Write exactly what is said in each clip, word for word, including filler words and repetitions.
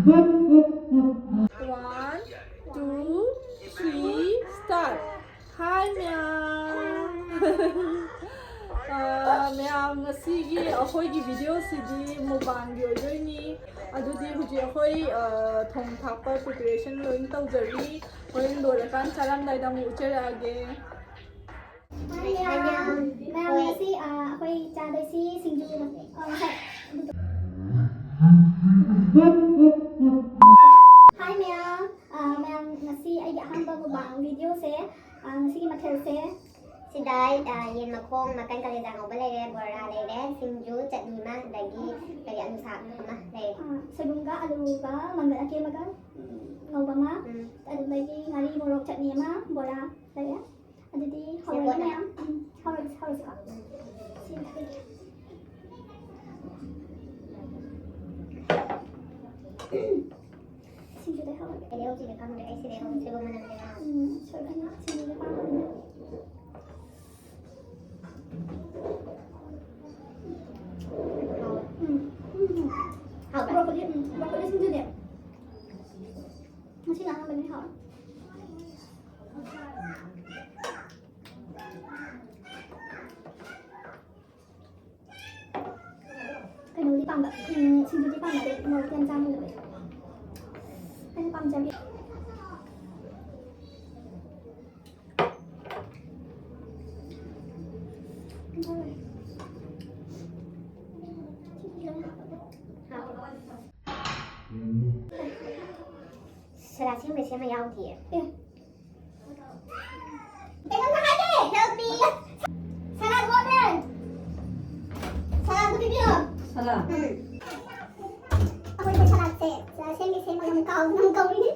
One, two, three, start. Hi ꯃꯌꯥꯝ꯫ ꯑꯥ, ꯃꯌꯥꯝ, ꯉꯁꯤꯒꯤ ꯑꯩꯈꯣꯏꯒꯤ video ꯁꯤꯗꯤ mukbang ꯒꯤ ꯑꯣꯏꯗꯣꯏꯅꯤ꯫ ꯑꯗꯨꯗꯤ ꯍꯧꯖꯤꯛ ꯑꯩꯈꯣꯏ, ꯑꯥ, ꯊꯣꯡ ꯊꯥꯛꯄ preparation ꯂꯣꯏꯅ ꯇꯧꯖꯔꯤ꯫ ꯍꯣꯔꯦꯟ ꯂꯣꯏꯔꯀꯥꯟ ꯆꯥꯔꯝꯗꯥꯏꯗ ꯑꯃꯨꯛ ꯎꯠꯆꯔꯛꯑꯒꯦ꯫ ꯃꯌꯥꯝ, ꯃꯌꯥꯝ, ꯉꯁꯤ, ꯑ, ꯑꯩꯈꯣꯏ ꯆꯥꯗꯣꯏꯁꯤ ꯁꯤꯡꯖꯨ, ꯑ, ꯉꯁꯥꯏ꯫ Hi ꯃꯌꯥꯝ, ꯑ, ꯃꯌꯥꯝ, ꯉꯁꯤ ꯑꯩꯒꯤ ꯑꯍꯥꯟꯕ mukbang video ꯁꯦ, ꯑ, ꯉꯁꯤꯒꯤ ꯃꯊꯦꯜꯁꯦ꯫ ꯁꯤꯗ, ꯑ, ꯌꯦꯟ ꯃꯈꯣꯡ, ꯃꯀꯟ, ꯀꯂꯦꯖꯥ ꯉꯧꯕ ꯂꯩꯔꯦ, ꯕꯣꯔꯥ ꯂꯩꯔꯦ, ꯁꯤꯡꯖꯨ, ꯆꯠꯅꯤ ꯑꯃ, ꯑꯗꯒꯤ ꯀꯔꯤ, ꯑꯂꯨ ꯁꯥꯛ ꯑꯃ ꯂꯩꯔꯦ꯫ ꯑ, ꯁꯣꯏꯕꯨꯝꯒ ꯑꯂꯨꯒ ꯃꯪꯒꯟ ꯑꯀꯦꯝꯕꯒ, ꯎꯝ, ꯉꯧꯕ ꯑꯃ, ꯎꯝ, ꯑꯗꯨꯗꯒꯤ ꯉꯥꯔꯤ ꯃꯣꯔꯣꯛ ꯆꯠꯅꯤ ꯑꯃ, ꯕꯣꯔꯥ ꯂꯩꯔꯦ꯫ ꯑꯗꯨꯗꯤ ꯍꯧꯔꯒꯦ ꯃꯌꯥꯝ꯫ ꯎꯝ, ꯍꯧꯔꯁꯤ, ꯍꯧꯔꯁꯤꯀꯣ꯫ ꯁꯤ ꯃꯊꯛꯇꯒꯤ꯫ ꯁꯤꯡꯖꯨꯗꯩ ꯍꯧꯔꯒꯦ꯫ ꯑꯩꯗꯤ ꯍꯧꯖꯤꯛꯇꯤ ꯈꯪꯗ꯭ꯔꯦ, ꯑꯩ ꯁꯤꯗꯩ ꯍꯧꯔꯒꯦ, ꯁꯣꯏꯕꯨꯝ ꯃꯅꯝꯁꯦ ꯌꯥꯝ ꯍꯥꯎꯋꯦ꯫ ꯎꯝ, ꯁꯣꯏꯕꯨꯝ ꯁꯤꯡꯖꯨꯗ ꯄꯥꯝꯕꯅꯤꯅ꯫ ꯍꯥꯎꯋꯦ꯫ ꯎꯝ, ꯎꯝ, ꯎꯝ꯫ ꯍꯥꯎꯕ꯭ꯔꯥ? Broccoli, ꯎꯝ, broccoli ꯁꯤꯡꯖꯨꯗꯤ ꯉꯁꯤꯅ ꯑꯍꯥꯟꯕꯅꯤ, ꯍꯥꯎꯋꯦ꯫ ꯀꯩꯅꯣꯗꯤ ꯄꯥꯝꯕ, ꯎꯝ, ꯁꯤꯡꯖꯨꯗꯤ ꯄꯥꯝꯕ, ꯑꯗꯩ ꯃꯣꯔꯣꯛꯇꯤ ꯌꯥꯝ ꯆꯥ ꯉꯝꯗꯕ ꯑꯩꯁꯨ꯫ ꯑꯩꯅ ꯄꯥꯝꯖꯕꯤ꯫ ꯁꯂꯥꯗ ꯁꯦꯝꯕꯩ ꯁꯦꯝꯕ ꯌꯥꯎꯗꯤꯌꯦ꯫ ꯑꯦ꯫ ꯀꯩꯅꯣꯝꯇ ꯍꯥꯏꯒꯦ! Help me! ꯁꯂꯥꯗ ꯋꯥꯠꯂꯦ! ꯁꯂꯥꯗ ꯄꯤꯕꯤꯌꯣ! ꯁꯂꯥꯗ? ꯎꯝ꯫ ꯑꯩꯈꯣꯏꯁꯦ ꯁꯂꯥꯗꯁꯦ, ꯁꯂꯥꯗ ꯁꯦꯝꯒꯦ ꯁꯦꯝꯃꯒ ꯑꯃꯨꯛ ꯀꯥꯎꯗꯅ ꯑꯃꯨꯛ ꯀꯧꯔꯤꯅꯤ꯫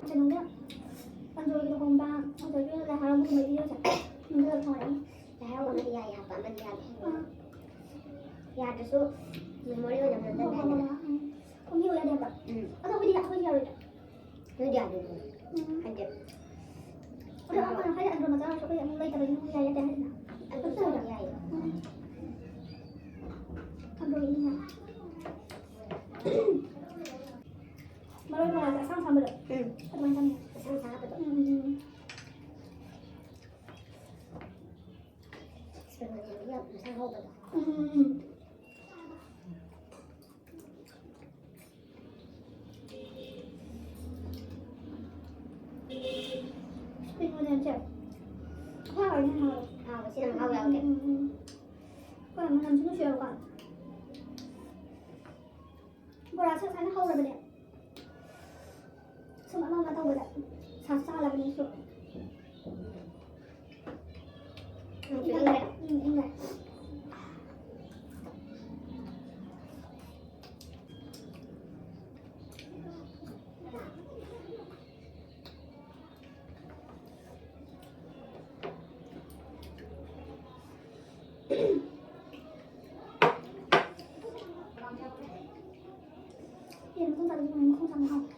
ꯀꯩꯅꯣꯒꯤ ꯑꯟꯗ꯭ꯔꯣꯒꯤ ꯂꯨꯍꯣꯡꯕ, ꯑꯗꯒꯤ ꯂꯥꯏ ꯍꯔꯥꯎꯕꯒꯨꯝꯕ ꯚꯤꯗꯤꯑꯣꯁꯦ ꯑꯗꯨꯗ ꯊꯥꯔꯛꯑꯅꯤ꯫ ꯂꯥꯏ ꯍꯔꯥꯎꯕ ꯑꯃꯗꯤ ꯌꯥꯏ ꯍꯥꯏꯕ, ꯑꯃꯗꯤ ꯌꯥꯗꯦ꯫ ꯑꯥ꯫ ꯌꯥꯗ꯭ꯔꯁꯨ ꯃꯦꯃꯣꯔꯤ ꯑꯣꯏꯅ ꯍꯣ, ꯍꯣ, ꯍꯣ, ꯍꯣ, ꯎꯝ꯫ ꯀꯨꯝꯕꯤ ꯑꯣꯏ ꯌꯥꯗꯦ ꯍꯥꯏꯕ꯫ ꯎꯝ꯫ ꯑꯗꯣ ꯑꯩꯈꯣꯏꯗꯤ, ꯑꯩꯈꯣꯏꯗꯤ ꯌꯥꯔꯣꯏꯗ꯭ꯔꯥ? ꯅꯣꯏꯗꯤ ꯌꯥꯗꯣꯏꯅꯦ꯫ ꯎꯝ꯫ ꯍꯥꯏꯗꯤ ꯑꯗꯣ ꯑꯩꯈꯣꯏꯅ ꯍꯥꯏꯗꯤ ꯑꯟꯗ꯭ꯔꯣ ꯃꯆꯥ ꯑꯣꯏꯔꯁꯨ ꯑꯩꯈꯣꯏ ꯑꯃꯨꯛ ꯂꯩꯇꯕꯅꯤꯅ ꯑꯃꯨꯛ ꯌꯥꯏ ꯌꯥꯗꯦ ꯍꯥꯏꯗꯅ꯫ ꯑꯗꯨꯁꯨ ꯌꯥꯏ꯫ ꯎꯝ꯫ ꯑꯟꯗ꯭ꯔꯣꯒꯤꯅꯤꯅ꯫ ꯃꯔꯣꯏ ꯃꯔꯥꯡꯁꯦ ꯑꯁꯥꯡ ꯑꯁꯥꯡꯕꯗꯣ꯫ ꯎꯝ꯫ ꯑꯗꯨꯃꯥꯏꯅ ꯆꯥꯅꯤꯡꯉꯦ꯫ ꯑꯁꯥꯡ ꯑꯁꯥꯡꯕꯗꯣ꯫ ꯎꯝ, ꯎꯝ, ꯎꯝ꯫ ꯏꯁꯄ꯭ꯔꯤꯡ ꯑꯣꯅꯤꯌꯟꯗꯤ ꯌꯥꯝ ꯃꯁꯥ ꯍꯧꯕꯗꯣ꯫ ꯎꯝ, ꯎꯝ, ꯎꯝ꯫ ꯁꯤꯅ ꯃꯍꯥꯎ ꯌꯥꯎꯗꯦ꯫ ꯎꯝ, ꯎꯝ, ꯎꯝ꯫ ꯍꯣꯏ, ꯃꯅꯝꯁꯨ ꯅꯨꯡꯁꯤꯔꯕꯀꯣ꯫ ꯕꯣꯔꯥꯁꯦ ꯉꯁꯥꯏꯅ ꯍꯧꯔꯕꯅꯦ꯫ ꯁꯨꯝ ꯑꯃ ꯑꯃ ꯇꯧꯕꯗ ꯁꯥꯁꯨ ꯁꯥꯍꯜꯂꯕꯅꯦ ꯑꯩꯁꯨ꯫ ꯎꯝ, ꯏꯪꯉꯦ꯫ ꯎꯝ, ꯏꯪꯉꯦ꯫ ꯌꯦꯔꯨꯝ ꯊꯣꯡ ꯆꯥꯕꯁꯦ ꯀꯃꯥꯏꯅ ꯃꯈꯣꯡ ꯆꯥꯕ ꯍꯥꯎꯋꯦ꯫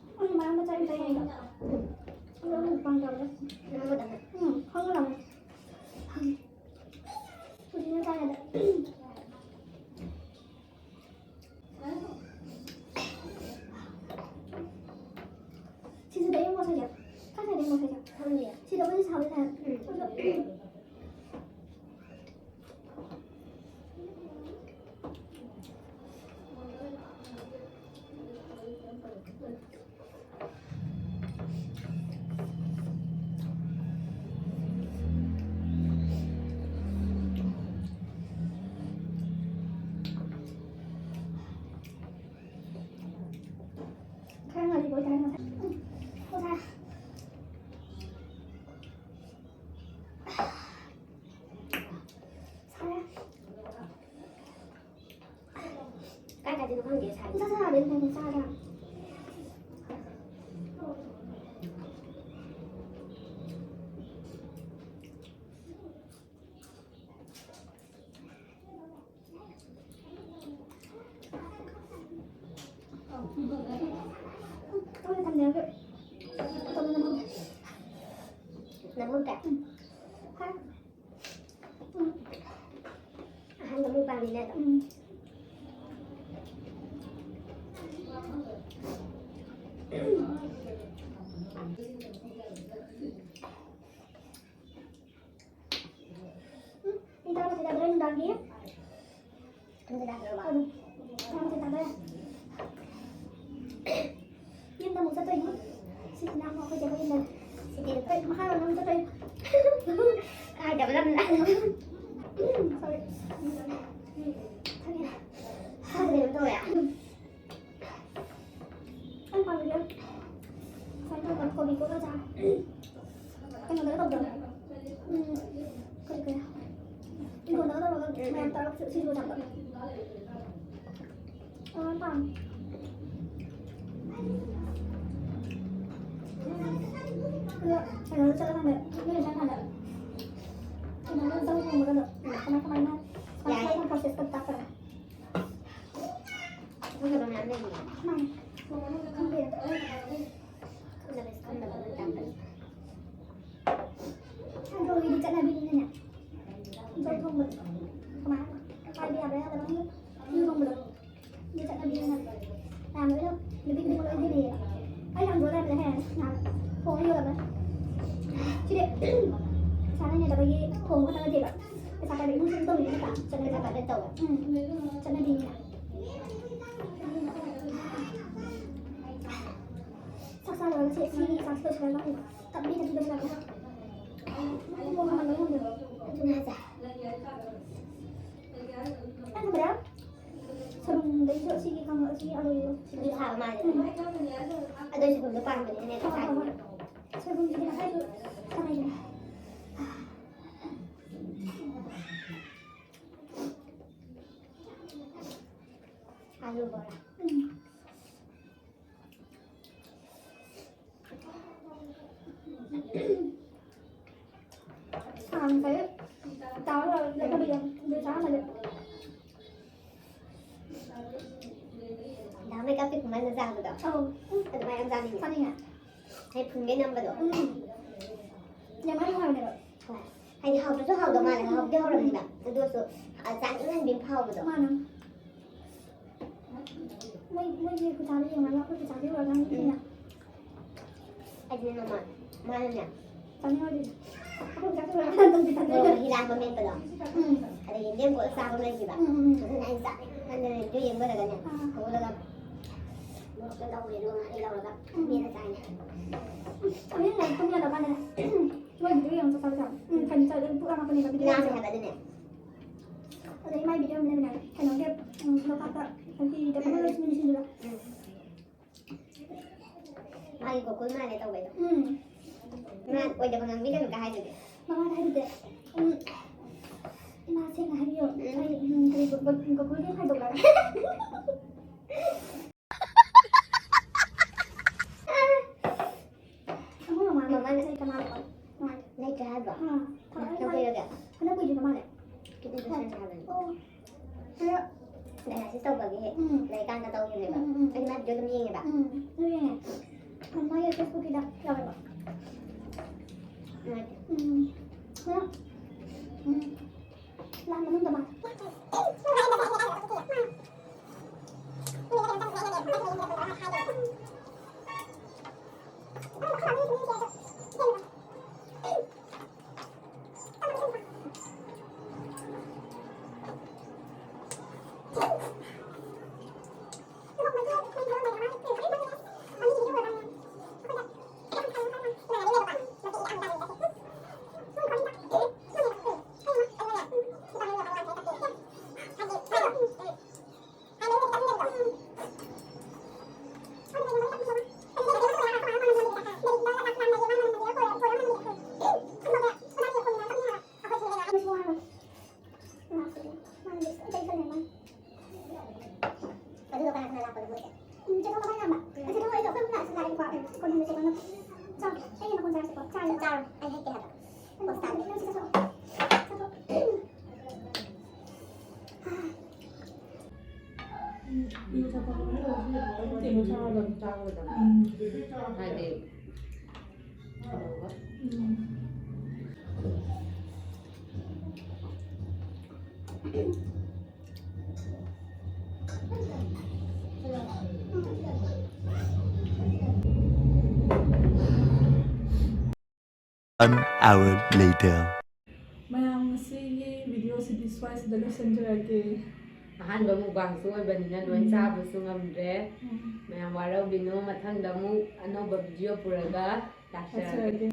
ꯑꯩꯈꯣꯏꯁꯨ ꯃꯔꯛ ꯃꯔꯛꯇ ꯆꯥꯏ, ꯆꯥꯏ ꯍꯥꯏꯗꯣ꯫ ꯑꯗꯣ ꯑꯃꯨꯛ ꯄꯥꯝꯗꯕꯗꯣ꯫ ꯎꯝ, ꯈꯪꯒꯗꯕꯅꯦ꯫ ꯍꯧꯖꯤꯛꯅ ꯆꯥꯏ ꯍꯥꯏꯗꯣ꯫ ꯁꯤꯁꯨ ꯗꯩ ꯃꯣꯠ ꯁꯥꯏꯁꯦ꯫ ꯀꯥꯏ ꯁꯥꯏꯗꯩ ꯃꯣꯠ ꯁꯥꯏꯁꯦ? ꯈꯪꯗꯦ꯫ ꯁꯤꯗꯕꯨꯗꯤ ꯁꯥꯕ ꯁꯥꯏ꯫ ꯎꯝ꯫ ꯑꯗꯣ ꯈꯔ ꯉꯜꯂꯤꯕ ꯑꯣꯏꯇꯥꯔꯗꯤ ꯉꯁꯥꯏ꯫ ꯎꯝ꯫ ꯄꯣꯊꯥ꯫ ꯁꯥꯔꯦ꯫ ꯀꯥꯏ ꯀꯥꯏꯗꯅꯣ ꯈꯪꯗꯦ ꯁꯥꯏ꯫ ꯏꯁꯥ ꯁꯥꯔꯗꯤ ꯑꯗꯨꯝ ꯆꯥꯗ꯭ꯔꯥ? ꯅꯝꯍꯧꯗ꯭ꯔꯦ? ꯎꯝ꯫ ꯍꯥ? ꯎꯝ꯫ ꯑꯍꯥꯟꯕ ꯃꯨꯛꯕꯥꯡꯅꯤꯅꯦ ꯑꯗꯣ꯫ ꯎꯝ꯫ ꯎꯝ, ꯄꯨꯡ ꯇꯔꯥꯃꯥꯊꯣꯏ ꯇꯥꯗꯣꯔꯦ ꯅꯨꯡꯗꯥꯡꯒꯤ꯫ ꯄꯨꯡ ꯇꯔꯥꯃꯥꯊꯣꯏ ꯇꯥꯗꯣꯔꯦ꯫ ꯎꯝ, ꯇꯔꯥꯃꯥꯊꯣꯏ ꯇꯥꯗꯣꯔꯦ꯫ ꯁꯤꯗꯤ ꯀꯩ ꯃꯈꯥꯔꯣꯝꯗ ꯑꯃꯨꯛ ꯆꯠꯇꯣꯏ꯫ ꯀꯥꯏꯗꯕ ꯂꯝꯗ꯫ Sorry꯫ ꯈꯪꯉꯦ꯫ ꯈꯪꯗꯦ, ꯀꯩꯅꯣ ꯇꯧꯋꯦ꯫ ꯑꯩ ꯄꯥꯝꯃꯤꯁꯦ ꯁꯨꯃꯥꯏꯅ ꯇꯧꯕ ꯀꯣꯕꯤ ꯀꯣꯠꯂ ꯆꯥ꯫ ꯀꯩꯅꯣꯗꯒ ꯇꯧꯕꯗꯣ꯫ ꯎꯝ, ꯀꯔꯤ ꯀꯔꯤ? ꯏꯪꯈꯣꯜꯗꯒ ꯇꯧꯔꯒ ꯃꯌꯥꯝ ꯇꯧꯔꯒ ꯁꯤꯡꯖꯨ ꯆꯥꯕꯗꯣ꯫ ꯑꯣ, ꯄꯥꯝꯃꯦ꯫ ꯑꯗꯣ ꯀꯩꯅꯣꯗ ꯆꯠꯂꯀꯥꯟꯗ, ꯅꯣꯏ ꯆꯠꯂꯀꯥꯟꯗ ꯀꯩꯅꯣꯗ ꯆꯧ ꯊꯣꯡꯕꯒꯗꯣ ꯀꯃꯥꯏ ꯀꯃꯥꯏꯅ, ꯀꯃꯥꯏ ꯌꯥꯏꯌꯦ꯫ ꯀꯃꯥꯏꯅ process ꯇꯧ ꯇꯥꯛꯄ꯭ꯔꯥ? ꯈꯪꯗꯕ ꯃꯌꯥꯝ ꯂꯩꯕꯅꯦ꯫ ꯃꯥꯅꯦ꯫ ꯈꯪꯗꯦ꯫ ꯈꯪꯗꯕ, ꯈꯪꯗꯕ ꯂꯣꯏ ꯇꯥꯛꯄꯅꯦ꯫ ꯑꯗꯣ ꯑꯩꯗꯤ ꯆꯠꯅꯕꯤꯅꯤꯅꯅꯦ꯫ ꯆꯧ ꯊꯣꯡꯕꯗꯣ ꯀꯃꯥꯏꯅ ꯍꯥꯏꯕ ꯌꯥꯕ꯭ꯔꯥ ꯌꯥꯗꯕ꯭ꯔꯥ ꯈꯪꯗꯦ꯫ ꯆꯧ ꯊꯣꯡꯕꯗꯣ꯫ ꯑꯗꯨ ꯆꯠꯅꯕꯤꯅꯤꯅ ꯃꯌꯥꯝ ꯂꯣꯏꯅ ꯅꯨꯄꯤ ꯈꯨꯗꯤꯡꯃꯛ ꯂꯣꯏ ꯍꯩꯅꯩꯌꯦꯕ꯫ ꯑꯩ ꯌꯥꯝ ꯖꯣꯔ ꯌꯥꯝ ꯂꯩ ꯍꯥꯏꯔꯦ꯫ ꯅꯍꯥꯟ ꯊꯣꯡ ꯌꯣꯜꯂꯝꯃꯦ꯫ ꯁꯤꯗꯤ ꯄꯩꯁꯥ ꯂꯩꯅꯗꯕꯒꯤ ꯊꯣꯡꯕ ꯈꯛꯇ ꯅꯠꯇꯦꯕ꯫ ꯄꯩꯁꯥ ꯄꯥꯏꯕ ꯏꯃꯨꯡꯁꯨ ꯑꯗꯨꯝ ꯇꯧꯔꯤꯅꯤ ꯅꯠꯇ꯭ꯔꯥ? ꯆꯠꯅꯕꯤ ꯄꯩꯁꯥ ꯄꯥꯏꯕ ꯇꯧꯋꯦ꯫ ꯎꯝ꯫ ꯆꯠꯅꯕꯤꯅꯤꯅ꯫ ꯆꯥꯛ ꯆꯥ ꯂꯣꯏꯔꯒ ꯁꯤ, ꯁꯤꯒꯤ ꯆꯥꯛꯁꯤ ꯂꯣꯏꯁꯤꯜꯂꯒ ꯑꯃꯨꯛ ꯇꯞꯂꯤ ꯇꯞꯂꯤ ꯂꯣꯏꯁꯤꯜꯂꯒꯦ꯫ ꯄꯨꯡ ꯑꯃ ꯂꯣꯏ ꯉꯝꯗꯦ꯫ ꯑꯗꯨꯅꯦ ꯍꯥꯏꯁꯦ꯫ ꯑꯩꯅ ꯈꯟꯕꯗ ꯁꯣꯏꯕꯨꯝꯗꯩꯁꯨ ꯑꯁꯤꯒꯤ ꯀꯥꯡꯉꯧ, ꯑꯁꯤꯒꯤ ꯑꯂꯨꯗꯣ ꯁꯤꯁꯨ ꯁꯥꯕ ꯃꯥꯜꯂꯦ꯫ ꯎꯝ꯫ ꯑꯗꯨ ꯁꯣꯏꯕꯨꯝꯗꯣ ꯄꯥꯝꯕꯅꯤꯅꯅꯦ ꯍꯣꯏ, ꯍꯣꯏ, ꯍꯣꯏ꯫ ꯁꯥꯏꯁꯤꯅꯦ꯫ ꯁꯣꯏꯕꯨꯝꯁꯤꯗꯤ ꯉꯁꯥꯏꯁꯨ ꯆꯥꯅꯩꯗꯅ꯫ ꯑꯂꯨ ꯕꯣꯔꯥ꯫ ꯎꯝ꯫ ꯁꯥꯡꯈꯩ ꯇꯥꯔ ꯂꯩꯔꯝꯕꯗꯣ ꯑꯗꯨ ꯆꯥꯔꯝꯃꯗꯤ꯫ ꯗꯥ ꯃꯦꯀꯞꯀꯤ ꯈꯨꯃꯟꯗ ꯆꯥꯕꯗꯣ꯫ ꯑꯧ꯫ ꯑꯗꯨꯃꯥꯏꯅ ꯌꯥꯝ ꯆꯥꯅꯤꯡꯉꯦ꯫ ꯆꯥꯅꯤꯡꯉꯦ꯫ ꯑꯩ ꯐꯨꯟꯒꯩ ꯅꯝꯕꯗꯣ꯫ ꯎꯝ꯫ ꯌꯥꯝ ꯍꯥꯎꯕꯅꯦꯕ꯫ ꯍꯣꯏ꯫ ꯍꯥꯏꯗꯤ ꯍꯥꯎꯗ꯭ꯔꯁꯨ ꯍꯥꯎꯗꯧ ꯃꯥꯜꯂꯦ, ꯍꯥꯎꯗꯤ ꯍꯥꯎꯔꯝꯅꯤꯕ꯫ ꯑꯗꯨ ꯑꯣꯏꯔꯁꯨ, ꯑ, ꯆꯥꯅꯤꯡꯍꯟꯕꯤ ꯑꯃ ꯐꯥꯎꯕꯗꯣ꯫ ꯃꯥꯅꯦ꯫ ꯃꯣꯏ, ꯃꯣꯏꯒꯤ ꯈꯨꯠꯆꯥꯗꯣ ꯌꯦꯡꯉꯒ ꯑꯩꯈꯣꯏ ꯈꯨꯠꯆꯥꯗꯤ ꯎꯔꯀꯥꯟꯗ ꯎꯝ꯫ ꯃꯤꯅ ꯑꯩꯗꯤ ꯅꯣꯡꯃ ꯃꯥꯅꯅꯦ꯫ ꯆꯥꯅꯤꯡꯉꯗꯤ ꯑꯩꯈꯣꯏ ꯈꯨꯠꯆꯥꯗꯤ ꯎꯔꯀꯥꯟꯗ ꯇꯧꯗꯦ ꯇꯧꯗꯦ꯫ ꯃꯣꯔꯣꯛ ꯃꯍꯤ ꯂꯥꯡꯕ ꯃꯦꯠꯄꯗꯣ꯫ ꯎꯝ꯫ ꯑꯗꯩ ꯌꯦꯟꯗꯦꯝ ꯀꯣꯠꯂ ꯆꯥꯕ ꯑꯃ ꯂꯩꯈꯤꯕ꯫ ꯎꯝ, ꯎꯝ, ꯎꯝ꯫ ꯑꯗꯨꯅ ꯑꯩꯅ ꯆꯥꯅꯤꯡꯃꯟꯗꯅ ꯑꯗꯨ ꯌꯦꯡꯕꯗꯒꯅꯦ, ꯑꯥ꯫ ꯍꯧꯒꯠꯂꯒ ꯂꯧꯔꯦ, ꯑꯗꯨꯒ ꯃꯥ ꯑꯩ ꯂꯧꯔꯒ ꯃꯦꯠꯂ ꯆꯥꯏꯅꯦ꯫ ꯍꯣꯔꯦꯟ ꯂꯥꯏꯔꯤꯛ ꯇꯨꯝ ꯌꯥꯗꯕ ꯀꯥꯟꯗꯅꯦ꯫ ꯃꯣꯏ ꯚꯤꯗꯤꯑꯣ ꯌꯦꯡꯉ ꯆꯥꯛ ꯆꯥꯕꯁꯦ ꯌꯥꯝ, ꯎꯝ, ꯐꯅꯤ ꯆꯥꯏ, ꯑꯗꯨꯝ ꯄꯨꯛ ꯂꯥꯝꯃꯛꯄꯅꯦꯕ ꯚꯤꯗꯤꯑꯣ ꯂꯥꯝꯃꯦ ꯌꯦꯡꯉ꯫ ꯍꯥꯏꯕ ꯑꯗꯨꯅꯦ꯫ ꯑꯗꯩ ꯃꯥꯏ ꯚꯤꯗꯤꯑꯣ ꯑꯃ ꯂꯩꯕꯅꯦ, ꯀꯩꯅꯣꯒꯤ, ꯎꯝ, ꯂꯣꯛꯇꯥꯛꯇ, ꯍꯥꯏꯗꯤ, ꯎꯝ, ꯎꯝ, ꯎꯝ, ꯎꯝ꯫ ꯃꯥꯒꯤ ꯒꯣꯀꯨꯜ ꯃꯥꯜꯂꯦ ꯇꯧꯕꯩꯗꯣ꯫ ꯎꯝ꯫ ꯃꯥ ꯑꯣꯏꯗꯕ ꯉꯥꯡꯕꯤꯒꯅꯨ ꯀꯥꯏ ꯍꯥꯏꯗꯨꯗꯤ꯫ ꯃꯃꯥꯗ ꯍꯥꯏꯗꯨꯗꯤ꯫ ꯎꯝ꯫ ꯏꯃꯥ ꯁꯦꯡꯅ ꯍꯥꯏꯕꯤꯌꯣ꯫ ꯎꯝ꯫ ꯑꯩ, ꯎꯝ, ꯀꯔꯤ ꯒꯣ-, ꯒꯣ-, ꯒꯣꯀꯨꯜꯒꯤ ꯍꯥꯏꯗꯣꯛꯂꯒ꯫ ꯑꯃꯨꯛ ꯃꯃꯥ ꯃꯃꯥꯅ ꯂꯩꯇ꯭ꯔ ꯃꯥꯜꯂꯦꯀꯣ꯫ ꯃꯥꯜꯂꯦ꯫ ꯂꯩꯇ꯭ꯔꯦ ꯍꯥꯏꯕ꯭ꯔꯣ? ꯑꯥ꯫ ꯅꯪ ꯀꯨꯏꯔꯒꯦ? ꯍꯟꯗꯛ ꯀꯨꯏꯗ꯭ꯔꯤꯕ ꯃꯥꯜꯂꯦ꯫ ꯀꯤꯠꯅꯤ ꯄꯦꯁꯦꯟ ꯍꯥꯏꯕꯅꯤ꯫ ꯑꯣ꯫ ꯑꯗꯣ dialysis ꯇꯧꯕꯒꯤ ꯎꯝ꯫ ꯂꯩꯀꯥꯟꯗ ꯇꯧꯕꯅꯦꯕ꯫ ꯎꯝ, ꯎꯝ, ꯎꯝ꯫ ꯑꯩ ꯃꯥꯏ video ꯑꯗꯨꯝ ꯌꯦꯡꯉꯦꯕ꯫ ꯎꯝ, ꯑꯗꯨꯝ ꯌꯦꯡꯉꯦ꯫ ꯃꯥꯒꯤ Facebookꯀꯤꯗ ꯌꯥꯎꯋꯦꯕ꯫ ꯅꯨꯡꯉꯥꯏꯇꯦ꯫ ꯎꯝ꯫ ꯑꯗꯣ, ꯎꯝ꯫ ꯂꯥꯟ ꯃꯅꯨꯡꯗ ꯃꯥꯜꯂꯦ꯫ ꯑꯗꯨꯒ ꯀꯅꯥ ꯀꯅꯥ ꯂꯥꯛꯄꯅꯣ ꯃꯣꯏꯁꯦ? ꯎꯝ, ꯆꯦ ꯊꯣꯡ ꯃꯈꯣꯏ ꯌꯥꯝꯕ꯫ ꯆꯦ ꯊꯣꯡ ꯑꯩꯗꯣ ꯑꯩꯈꯣꯏ ꯑꯍꯨꯝ ꯂꯥꯛꯑꯁꯨ ꯌꯥꯔꯦꯕꯀꯣ꯫ ꯎꯝ, ꯀꯣꯟꯅ ꯆꯦ ꯊꯣꯡꯅ ꯆꯥꯎ꯫ ꯑꯩꯒꯤ ꯃꯈꯣꯟ ꯇꯥꯔꯁꯤꯀꯣ꯫ ꯆꯥꯔꯁꯤ꯫ ꯆꯥꯔꯣ꯫ ꯑꯩ ꯍꯦꯛꯀꯦ ꯍꯥꯏꯕ꯫ ꯎꯝ, ꯄꯣꯁ ꯇꯥꯔꯦ꯫ ꯅꯪ ꯁꯤ ꯆꯥꯊꯣꯛꯑꯣ꯫ ꯆꯥꯊꯣꯛꯑꯣ꯫ ꯀꯩꯅꯣ ꯆꯥꯔꯒ ꯑꯗꯨꯝ ꯆꯥꯒꯗꯕꯅꯤ꯫ ꯎꯝ꯫ ꯍꯥꯏꯗꯤ, ꯀꯩꯅꯣꯒ꯫ ꯎꯝ꯫ One hour later. ꯃꯌꯥꯝ, ꯉꯁꯤꯒꯤ videoꯁꯤꯗꯤ ꯁ꯭ꯋꯥꯏꯁꯤꯗ ꯂꯣꯏꯁꯤꯟꯖꯔꯒꯦ꯫ ꯑꯍꯥꯟꯕ ꯃꯨꯛꯕꯥꯡꯁꯨ ꯑꯣꯏꯕꯅꯤꯅ ꯂꯣꯏ ꯎꯝ꯫ ꯆꯥꯕꯁꯨ ꯉꯝꯗ꯭ꯔꯦ꯫ ꯎꯝ꯫ ꯃꯌꯥꯝ ꯋꯥꯔꯧꯕꯤꯅꯨ, ꯃꯊꯪꯗ ꯑꯃꯨꯛ ꯑꯅꯧꯕ ꯚꯤꯗꯤꯑꯣ ꯄꯨꯔꯒ ꯂꯥꯛꯆꯔꯒꯦ꯫ ꯂꯥꯛꯆꯔꯒꯦ꯫